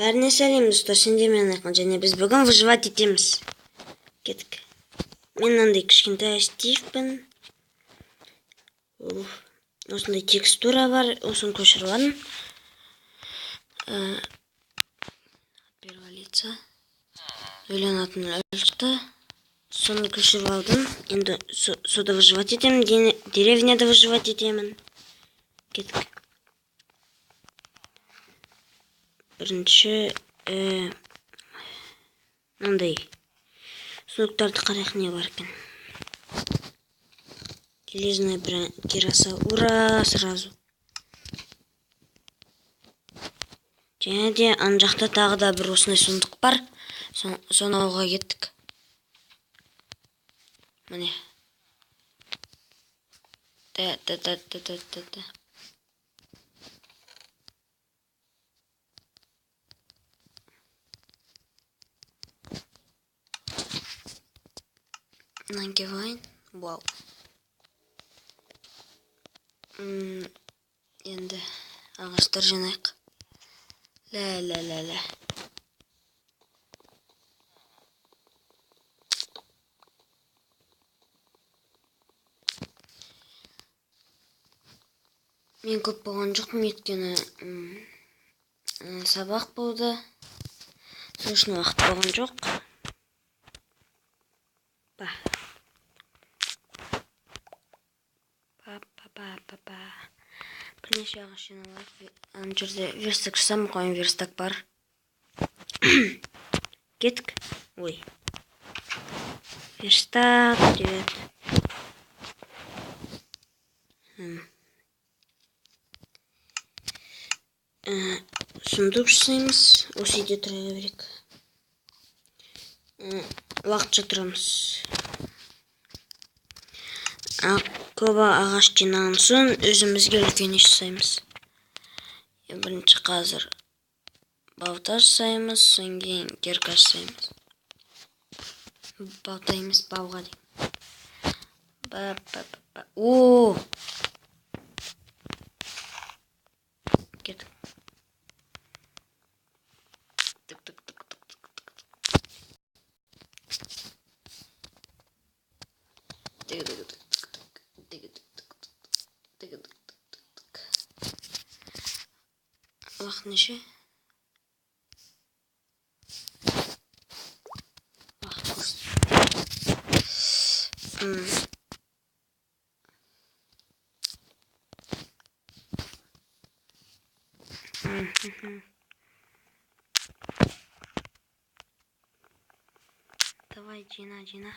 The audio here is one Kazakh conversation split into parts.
Бәріне сәлем, достар, сендер мен Айқын, және біз бүгін выживать етеміз. Кеттік. Мен мынандай кішкентай Стивпін. Осындай текстура бар, осыны көшіріп алдым. Первого лица. Ойланатын өлшті. Соны көшіріп алдым. Енді сода выживать етемін, деревняда выживать етемін. Кеттік. Бірінші мынандай сундуктарды қарайық, не бар екен. Железная кираса. Ура, сразу. Және де ана жақта тағы да бір осындай сундук бар. Соны алуға кеттік. Міне. Та, та, та, та, та, та, та. Нагивайн. Вау. Енді ағаштар жинайық. Ля, ля, ля, ля. Мен көп болған жоқпын, өйткені сабақ болды. Сол үшін уақыт болған жоқ. Ба. Ба, ба, ба, ба, ба. Бірнеше ағаш жинап алайық. Ана жерде верстак жасамай қояйын, верстак бар. Кеттік. Ой. Верстак, привет. Сундук жасаймыз. Осы үйде тұра берейік. Уақытша тұрамыз. Көп ағаш жинаған соң өзімізге үлкен үй жасаймыз. Бірінші қазір балта жасаймыз, содан кейін кирка жасаймыз. Балта емес, балға деймін. Ба, ба, ба, ба. О! Кеттік. Тік, тік, тік, тік, тік, тік. Тік, тік, тік, тік, тік, тік, тік, тік, тік, тік, тік, тік. Уақыт неше? Уақыт көрсет. Давай, жина, жина.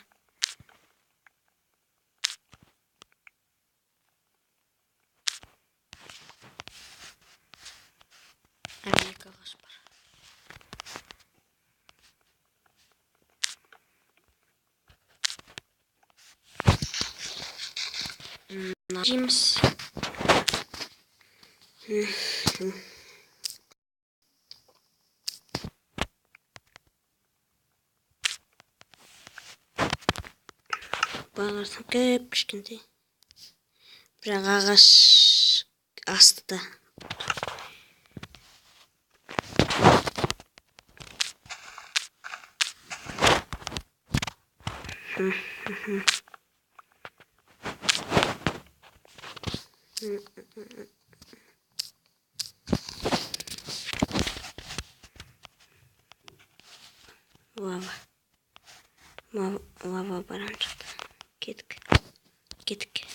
Әлі екі ағаш бар. Мына жейміз. Бағарсың кіп кішкентай. Бірақ ағаш астыда. Лава. Лава бар ана жақта. Кеттік. Кеттік.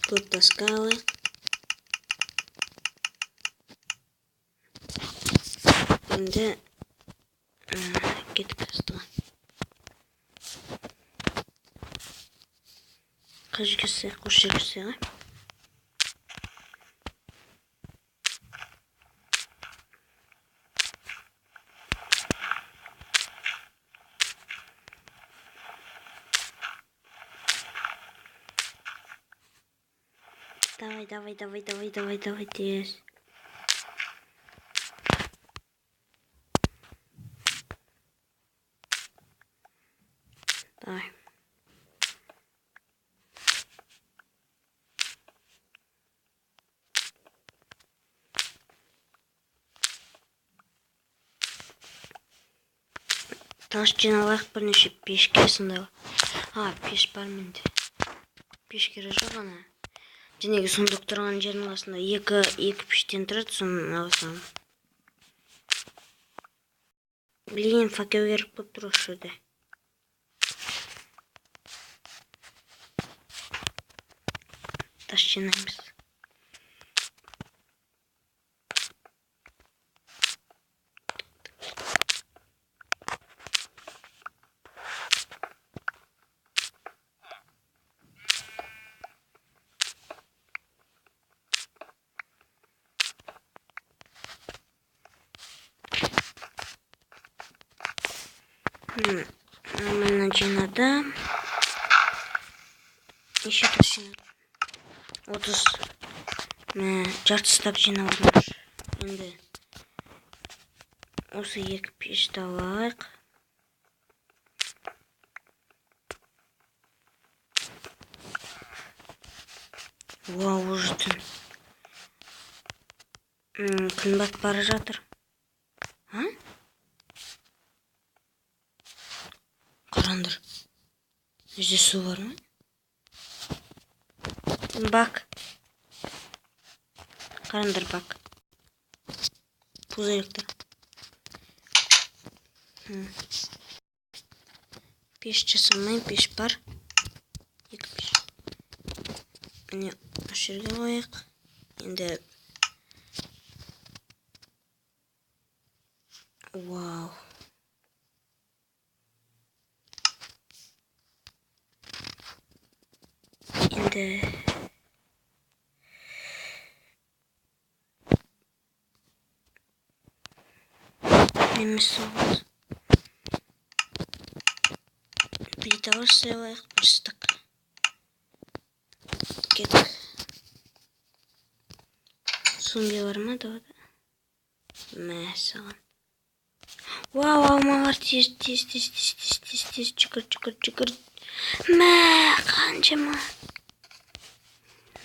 Көп доска алайық. Енді кеттік астыға. Қай жерге жасайық? Осы жерге жасайық, ә? Давай, давай, давай, давай, давай, давай, тез. Давай. Тас жиналайық бірнеше пешке сондай. А, пеш бар менде. Пеш керек жоқ ана. Жәнегі сундук тұрған жердің қасында екі пештен тұрады, соны алсам. Блин, факел керек болып тұр осы жерде. Тас жинаймыз. Нормально жинадым. Неше тас жинадым? 30. Мә, жарты стак жинап алдым. Енді осы екі пешті алайық. Вау, уже түн. Күн батып бара жатыр. А? Қараңдар. Мына жерде су бар ма? Бак. Қараңдар, бак. Пузырьктар. Пеш жасамаймын, пеш бар. Екі пеш. Міне, осы жерге қояйық. Енді вау. Енді немесе болады. Плиталар жасай алайық, бір стак. Кеттік. Зомби бар ма далада? Мәссаған. Вау, алмалар тез, тез, тез, тез, тез, тез, тез, жүгір, жүгір, жүгір. Мә, қаншама.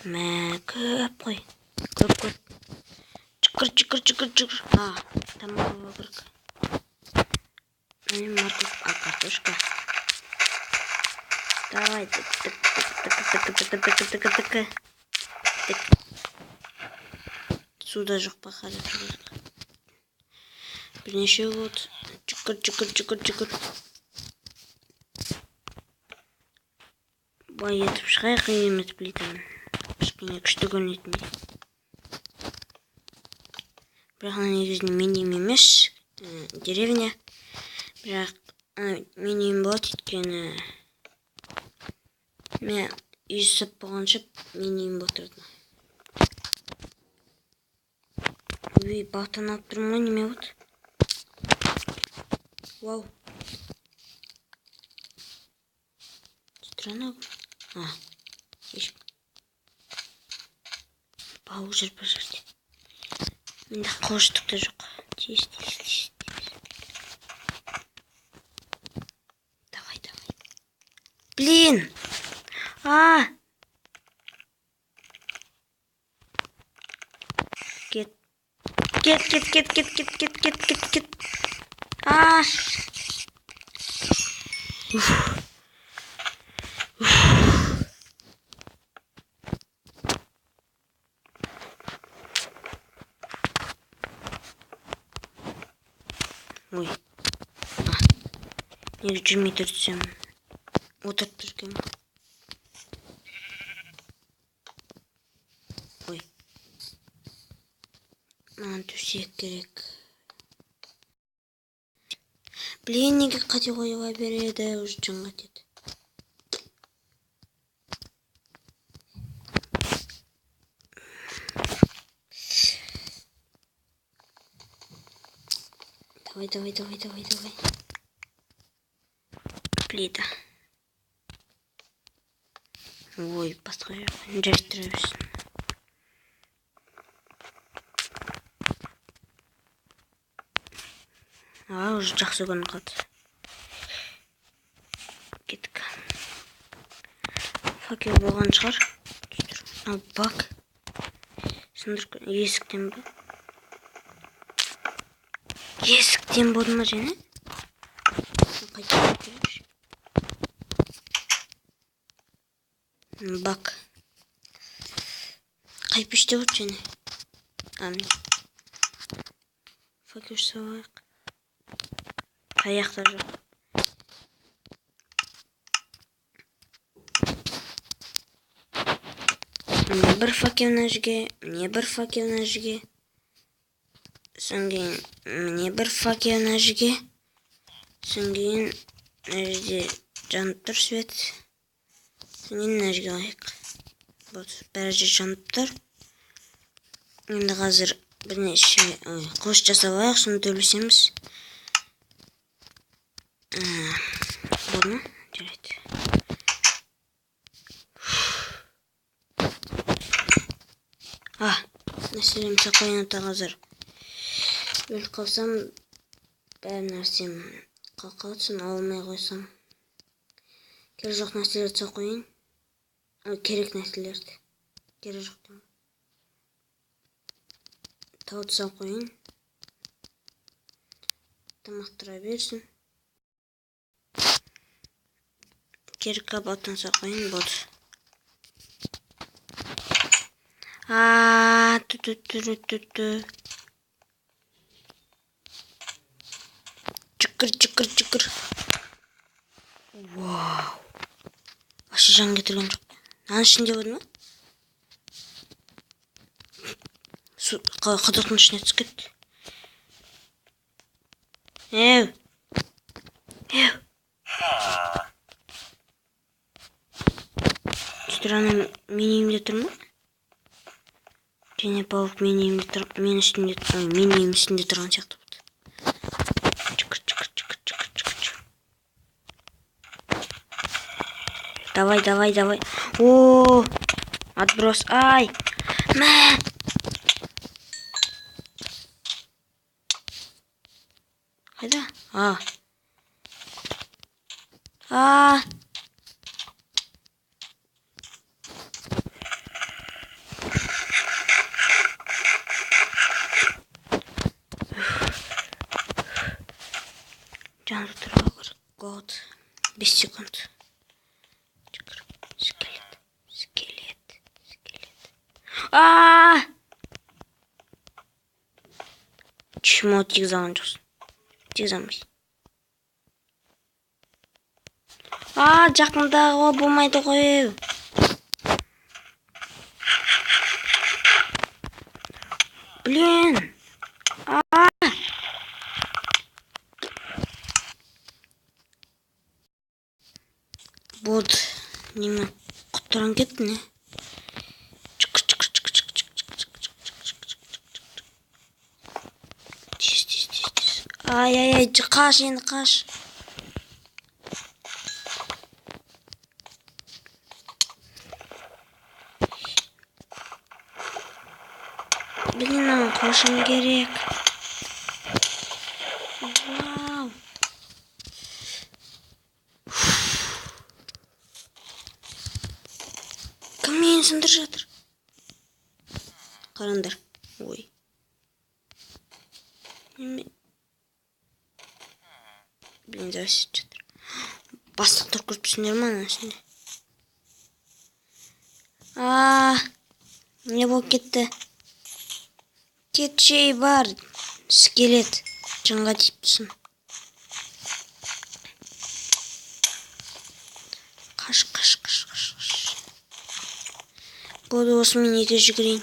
Мә, көп қой. Көп, көп. Жүгір, жүгір, жүгір, жүгір. А, тамақ алу керек. Міне морковь, а, картошка. Давай, тік, тік, тік, тік, тік, тік, тік, тік, тік, тік. Тік. Суда жоқ па, қарап жүрейік. Бірнеше болды. Жүгір, жүгір, жүгір, жүгір. Былай етіп шығайық, емес плитаны. Кішкене күшті көрінетіндей. Бірақ ана негізінде менің үйім емес, деревня. Бірақ менің үйім болады, өйткені мен үй жасап болғанша менің үйім болып тұрады. Үй, балтаны алып тұрмын ғой, неме болды? Вау. Странно. А, еш. Бауық жүр бір жерде. Менде қылыш түк те жоқ. Тез, тез, тез, тез. Давай, давай. Блин! А! Кет. Кет, кет, кет, кет, кет, кет, кет, кет, кет. А! Уф. Уф. Ой. А. Неге жүрмей тұр десем, отырып тұр екен. Ой. Маған төсек керек. Блин, неге қате қоюға береді, уже жынға тиеді. Давай, давай, давай, давай, давай. Плита. Ой, басқа жақ. Жай тұра берсін. А, уже жақсы көрініп қалды. Кеттік. Факел болған шығар. Мынау бак. Сындырып есіктен ба? Есіктен болды ма және? Қайтып келейікші. Бак. Қай пеште от және? А, міне. Факел салайық. Таяқ та жоқ. Міне бір факел мына жерге, міне бір факел мына жерге. Содан кейін міне бір факел мына жерге. Содан кейін мына жерде жанып тұр свет. Содан кейін мына жерге қояйық. Вот, бәрі жер жанып тұр. Енді қазір бірнеше, ой, қылыш жасап алайық, соны төбелесеміз. Болды ма? Жарайды. А, нәрселерімді сақлайын ата қазір. Өліп қалсам, бәр нәрсем қалып қалады, соны ала алмай қойсам. Керек жоқ нәрселерді салып қояйын. Ой, керек нәрселерді. Керек жоқ деймін. Тауды салып қояйын. Тамақ тұра берсін. Керек қабаттан салып қояйын, болды. А, ту ту ту ту ту ту. Жүгір, жүгір, жүгір. Вау. Вообще жан кетірген жоқ. Мынаның ішінде болды ма? Су, құдықтың ішіне түсіп кетті. Еу. Еу. Түстір ана менің үйімде тұр ма? Және паук менің үйімде тұр, мен үстінде, ой, менің үйім үстінде тұрған сияқты болды. Жүгір, жүгір, жүгір, жүгір, жүгір, жүгір. Давай, давай, давай. О, отброс. Ай. Мә. Қайда? А. А. Жанып тұруға керек. God. 5 секунд. Жүгір. Скелет. Скелет. Скелет. А! Чмо тигізе алған жоқсың. Тигізе алмайсың. А, жақындауға болмайды ғой. Блин. А! Вот, неме құттырған кетті не? Чүкір, чүкір, чүкір, чүкір, чүкір, чүкір, чүкір, чүкір, чүкір, чүкір, чүкір. Тез, тез, тез, тез. Ай, ай, ай, қаш енді, қаш. Блин, маған қошым керек. Вау. Кім мені сындырып жатыр? Қараңдар. Ой. Неме? Блин, зависит жатыр. Бастық тұр көріп тұрсыңдар ма ананың ішінде? А, не болып кетті? Кетшей бар. Скелет. Жынға тиіп тұрсың. Қаш, қаш, қаш, қаш, қаш. Болды, осымен үйге жүгірейін.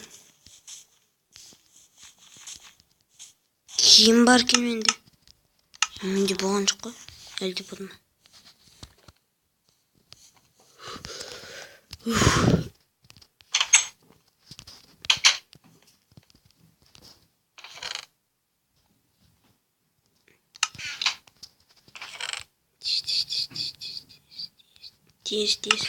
Киім бар екен менде. Менде болған жоқ қой. Әлде болды ма? Уф. Тез, тез, тез, тез, тез, тез, тез, тез.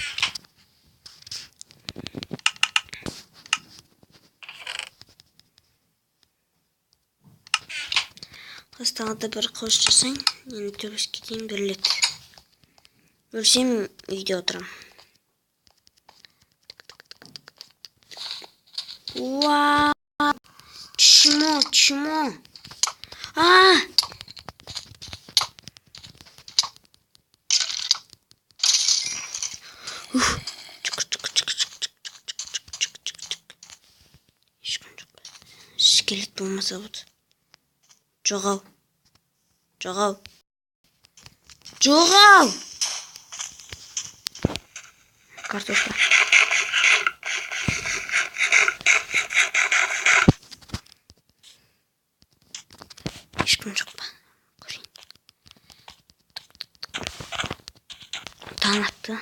Қазір тағы да бір қылыш жасайын. Енді төбеске дейін бір рет. Өлсем үйде отырамын. Уа! Чмо, чмо. А! Ух, жүгір, жүгір, жүгір, жүгір, жүгір, жүгір, жүгір, жүгір. Ешкім жоқ па? Скелет болмаса болды. Жоғал. Жоғал. Жоғал! Картошка. Ешкім жоқ па? Көрейін. Таң атты.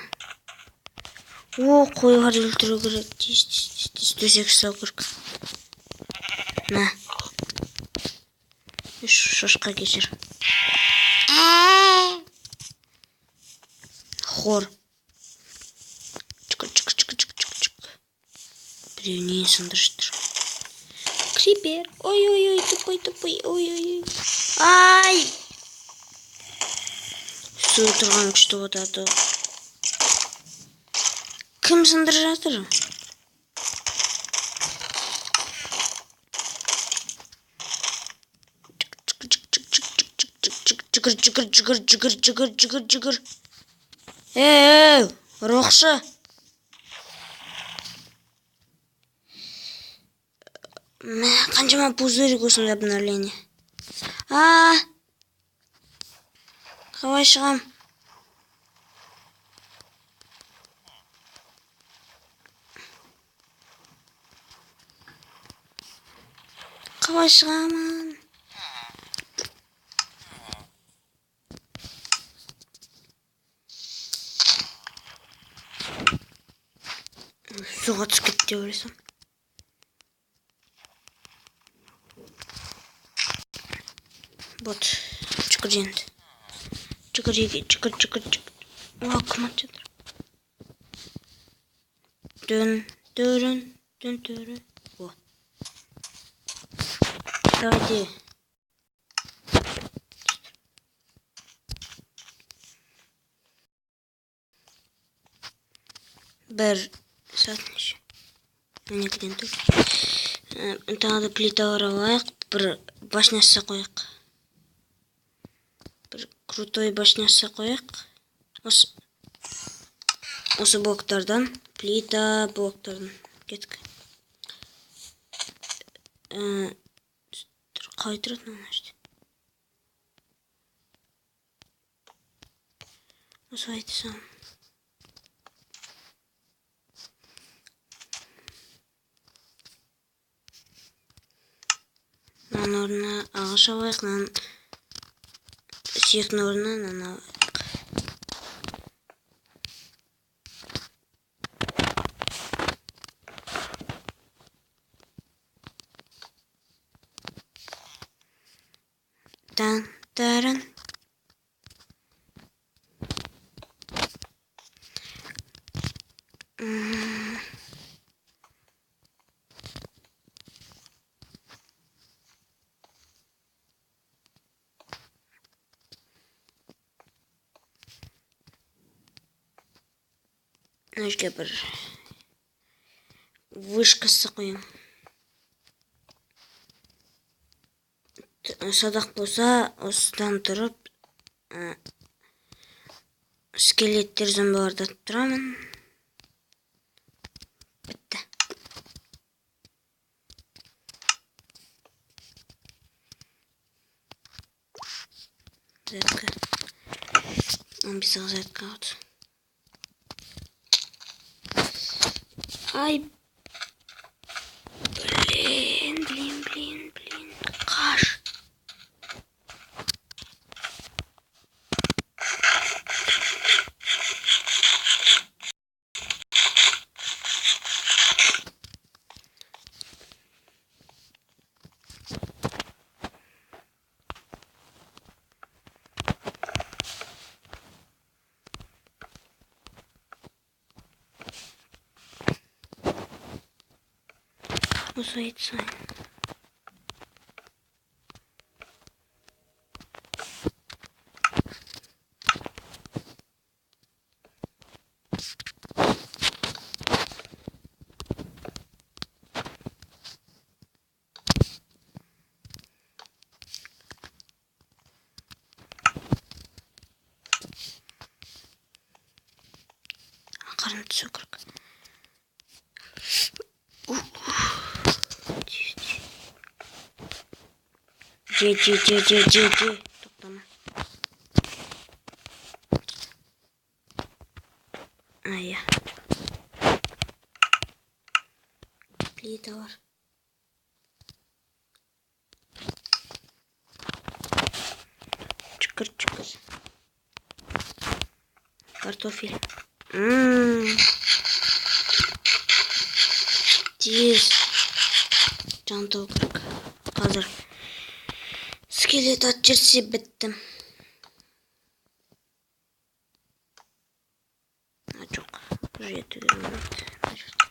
О, қойларды өлтіру керек. Тез, тез, тез, тез төсек жасау керек. На. Үш шошқа кешір. Хор. Чүкір, чүкір, чүкір, чүкір, чүкір, чүкір. Біреу нені сындырып жатыр? Крипер. Ой, ой, ой, тупой, тупой. Ой, ой, ой. Ай! Су тұрған күшті болады. Кім сындырып жатыр? Жүгір, жүгір, жүгір, жүгір, жүгір, жүгір, жүгір. Ей, роқшы. Мә, қаншама пузырик осындай обновление. А, қалай шығам? Қалай шығамын? Суға түсіп кетті деп ойласам. Вот, жүгір енді. Жүгір еге, жүгір, жүгір, жүгір. Уа, кім атып жатыр? Дүн, дүрін, дүн, дүрін. О. Давайте. Бір сағат неше? Он екіден төрт. Тағы да плиталар алайық. Бір башня жасап қояйық. Бір крутой башня жасап қояйық. Осы блоктардан, плита блоктардан кеттік. Қалай тұрады мына жерде? Осылай айтсам. Мынаның орнына ағаш алайық, мынаның сүйектің орнына мынаны алайық. Тан, таран. Мына жерге бір вышкасы қоямын. Садақ болса, осыдан тұрып, скелеттер, зомбиларды атып тұрамын. Бітті. Зарядка. Он бес ақ зарядка қалды. Ай, блин, блин, блин, блин, қаш. Осылай айтсайын. Ақырын түсу керек. Тез, тез. Же, же, же, же, же, же. Тоқтама. А, иә. Плиталар. Чүкір, чүкір. Картофель. Тез. Жантау керек. Қазір. Скелет атып жіберсе біттім. А, жоқ. Уже етуге болмайды. Мына жерде.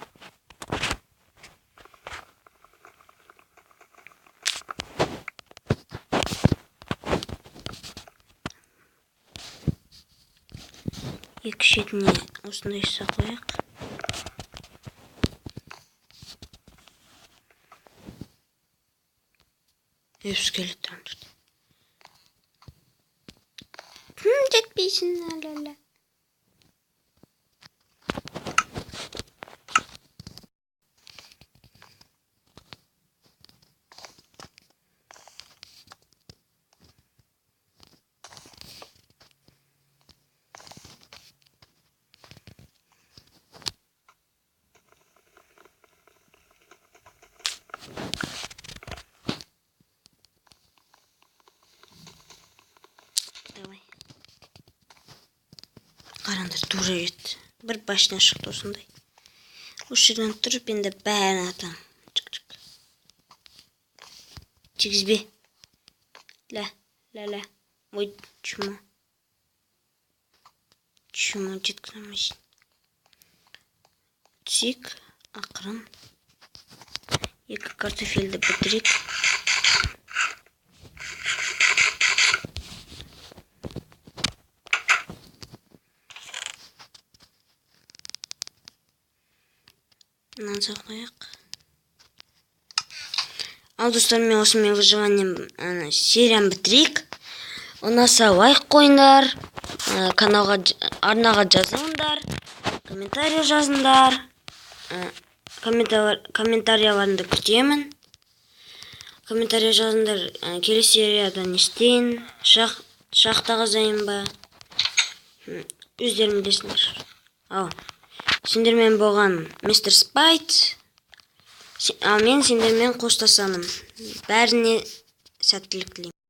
Екі шетіне осындай жасап қояйық. Еп, скелет тұрамыз. Жетпейсің, ля-ля. Давай. Қараңдар, тура кетті. Бір башня шықты осындай. Осы жерден тұрып енді бәрін атамын. Чик-чик. Тигізбе. Ля, ля, ля. Ой, чмо. Чмо, жеткізе алмайсың. Түсейік, ақырын. Екі картофельді бітірейік. Мынаны салып қояйық. Ал достар, мен осымен выживанием, ана, серияны бітірейік. Ұнаса лайк қойыңдар, каналға арнаға жазыңдар, комментарий жазыңдар. Комментарияларыңды күтемін. Комментарий жазыңдар, келесі серияда не істейін, шахта қазайын ба? Өздерің білесіңдер. Ал, сендермен болған мистер Спайт. Ал мен сендермен қоштасамын. Бәріне сәттілік тілеймін.